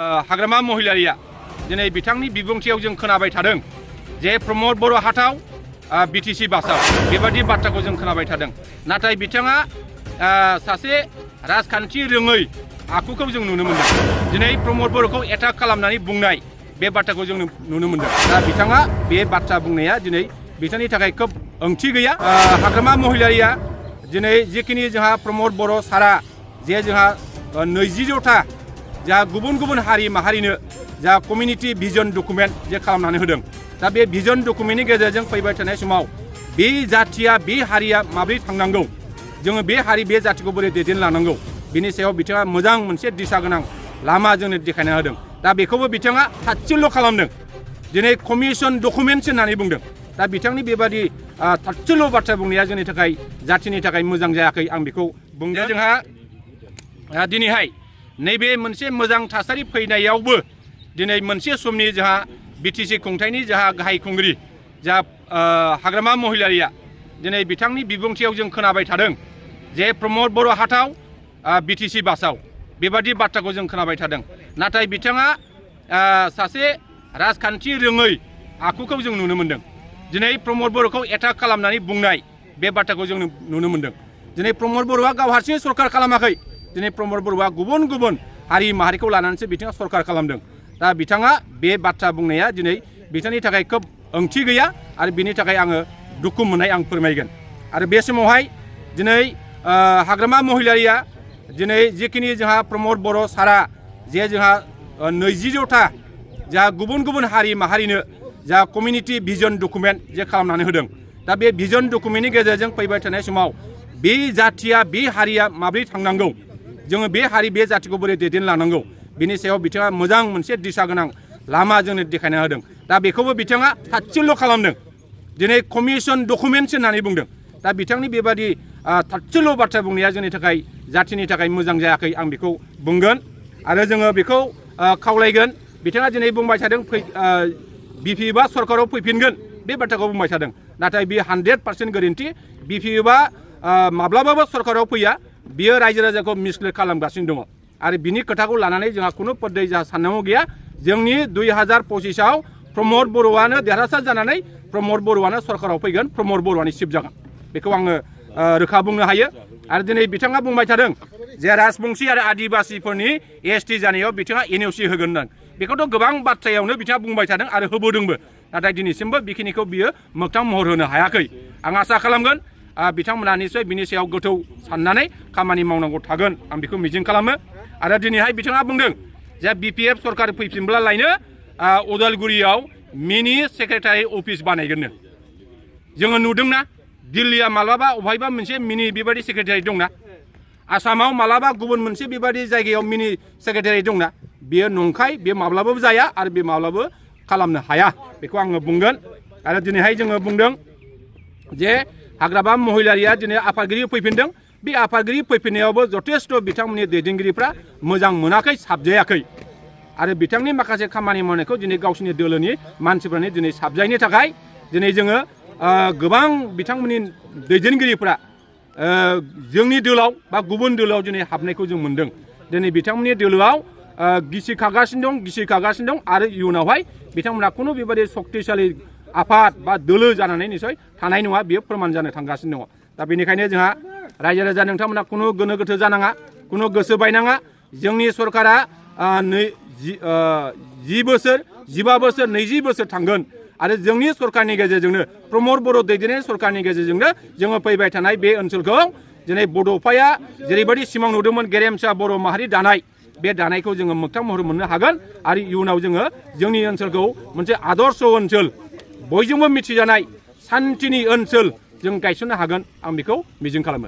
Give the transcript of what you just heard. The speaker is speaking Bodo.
हाग्रामा महिलारिया दिनै बिथांनि बिबुंथियाव जों खोनाबाय थादों जे प्रमद बर' हाथाव बिटिसि बासाव बेबादि बाथ्राखौ जों खोनाबाय थादों। नाथाय बिथाङा सासे राजखान्थि रोङै आखुखौ जों नुनो मोनदों। दिनै प्रमद बर'खौ एटाक खालामनानै बुंनाय बे बाथ्राखौ जों नुनो मोनदों। दा बिथाङा बे बाथ्रा बुंनाया दिनै बिथांनि थाखाय खोब ओंथि गैया। हाग्रामा महिलारिया दिनै जिखिनि जोंहा प्रमद बर' सारा जे जोंहा 20ता जा गुबुन गुबुन हारि माहारिनो जा कमिउनिटि भिजन डकुमेन्ट जे खालामनानै होदों। दा बे भिजन डकुमेन्टनि गेजेरजों फैबाय थानाय समाव बे जाथिया बे हारिया माबोरै थांनांगौ, जोङो बे हारि बे जातिखौ बोरै दैदेनलांनांगौ, बिनि सायाव बिथाङा मोजां मोनसे दिशा गोनां लामा जोंनो देखायना होदों। दा बेखौबो बिथाङा थाच्चिल' खालामदों। दिनै कमिसन डकुमेन्टस होननानै बुंदों। दा बिथांनि बेबादि थाच्चिल' बाथ्रा बुंनाया जोंनि थाखाय जातिनि थाखाय मोजां जायाखै, आं बेखौ बुंदों। जोंहा दिनैहाय नैबे मोनसे मोजां थासारि फैनायावबो दिनै मोनसे समनि जोंहा बिटिसि खुंथायनि जोंहा गाहाय खुंगिरि जा हाग्रामा महिलारिया दिनै बिथांनि बिबुंथियाव जों खोनाबाय थादों जे प्रमद बर' हाथाव बिटिसि बासाव बेबादि बाथ्राखौ जों खोनाबाय थादों। नाथाय बिथाङा सासे राजखान्थि रोङै आखुखौ जों नुनो मोनदों। दिनै प्रमद बर'खौ एटाक खालामनानै बुंनाय बे बाथ्राखौ जों नुनो मोनदों। दिनै प्रमद बर'आ गाव हारसिङै सरकार खालामाखै। दिनै प्रमद बर'आ गुबुन गुबुन हारि माहारिखौ लानानैसो बिथाङा सरकार खालामदों। दा बिथाङा बे बाथ्रा बुंनाया दिनै बिथांनि थाखाय खोब ओंथि गैया आरो बिनि थाखाय आङो दुखु मोननाय आं फोरमायगोन। आरो बे समावहाय दिनै हाग्रामा महिलारिया दिनै जिखिनि जोंहा प्रमद बर' सारा जे जोंहा 20ता जा गुबुन गुबुन हारि माहारिनो जा कमिउनिटि भिजन डकुमेन्ट जे खालामनानै होदों। दा बे भिजन डकुमेन्टनि गेजेरजों फैबाय थानाय समाव बे जाथिया बे हारिया माबोरै थांनांगौ, जोङो बे हारि बे जातिखौ बोरै दैदेनलांनांगौ, बिनि सायाव बिथाङा मोजां मोनसे दिशा गोनां लामा जोंनो देखायना होदों। दा बेखौबो बिथाङा थाच्चिल' खालामदों। दिनै कमिसन डकुमेन्टस होननानै बुंदों। दा बिथांनि बेबादि थाच्चिल' बाथ्रा बुंनाया जोंनि थाखाय जातिनि थाखाय मोजां जायाखै, आं बेखौ बुंगोन। आरो जोङो बेखौ खावलायगोन। बिथाङा दिनै बुंबाय थादों बिपिएफआ सरकाराव फैफिनगोन, बे बाथ्राखौ बुंबाय थादों। नाथाय बेयो 100% गोरोन्थि। बिपिएफआ माब्लाबाबो सरकाराव फैया, बियो रायजो राजाखौ मिसलिड खालामगासिनो दङ। आरो बिनि खोथाखौ लानानै जोंहा खुनु पद्दै जोंहा साननांगौ गैया। जोंनि 2025आव प्रमद बर'आनो देरहासार जानानै प्रमद बर'आनो सरकाराव फैगोन, प्रमद बर'आनो चिफ जागोन, बेखौ आङो रोखा बुंनो हायो। आरो दिनै बिथाङा बुंबाय थादों जे राजबंशी आरो आदिबासिफोरनि एसटि जानायाव बिथाङा एनअसि होगोन होननानै। बेखौथ' गोबां बाथ्रायावनो बिथाङा बुंबाय थादों आरो होबोदोंबो। नाथाय दिनैसिमबो बेखिनिखौ बियो मोगथां महर होनो हायाखै। आं आसा खालामगोन बिथांमोना निस्सय बिनि सायाव गोथौ साननानै खामानि मावनांगौ थागोन, आं बेखौ मिजिं खालामो। आरो दिनैहाय बिथाङा बुंदों जे बिपिएफ सरकार फैफिनब्ला लायनो उदालगुरियाव मिनि सेक्रेटारि अफिस बानायगोननो। जोङो नुदोंना दिल्लीया मालाबा अबहायबा मोनसे मिनि बेबादि सेक्रेटारि दंना, आसामाव मालाबा गुबुन मोनसे बेबादि जायगायाव मिनि सेक्रेटारि दंना, बेयो नंखाय, बे माब्लाबाबो जाया आरो बे माब्लाबाबो खालामनो हाया, बेखौ आङो बुंगोन। आरो दिनैहाय जोङो बुंदों जे हाग्रामा महिलारिया दिनै आफादगिरि फैफिनदों। बे आफादगिरि फैफिननायावबो जथेस्थ' बिथांमोननि दैदेनगिरिफ्रा मोजां मोनाखै, साबजायाखै। आरो बिथांनि माखासे खामानि मावनायखौ दिनै गावसिनि दोलोनि मानसिफ्रानो दिनै साबजायैनि थाखाय दिनै जोङो गोबां बिथांमोननि दैदेनगिरिफ्रा जोंनि दोलाव बा गुबुन दोलोआव दिनै हाबनायखौ जों मोन्दों। दिनै बिथांमोननि दोलोआव गिसिखागासिनो दं आरो इयुनावहाय बिथांमोना खुनु बेबायदि सक्तिशालि आफाद बा दोलो जानानै निसय थानाय नङा, बेयो फोरमान जानो थांगासिनो दङ। दा बेनिखायनो जोंहा रायजो राजा नोंथांमोना खुनु गोनो गोथो जानाङा, खुनु गोसो बायनाङा। जोंनि सरकारा 10 बोसोर, 15 बोसोर, 20 बोसोर थांगोन। आरो जोंनि सरकारनि गेजेरजोंनो प्रमद बर' दैदेननाय सरकारनि गेजेरजोंनो जोङो फैबाय थानाय बे ओनसोलखौ दिनै बड'फाया जेरैबायदि सिमां नुदोंमोन गेरेमसा बर' माहारि दानाय, बे दानायखौ जोङो मोगथां महर मोननो हागोन। आरो इयुनाव जोङो जोंनि ओनसोलखौ मोनसे आदर्श ओनसोल, बयजोंबो मिथिजानाय सान्थिनि ओनसोल जों गायसननो हागोन, आं बेखौ मिजिं खालामो।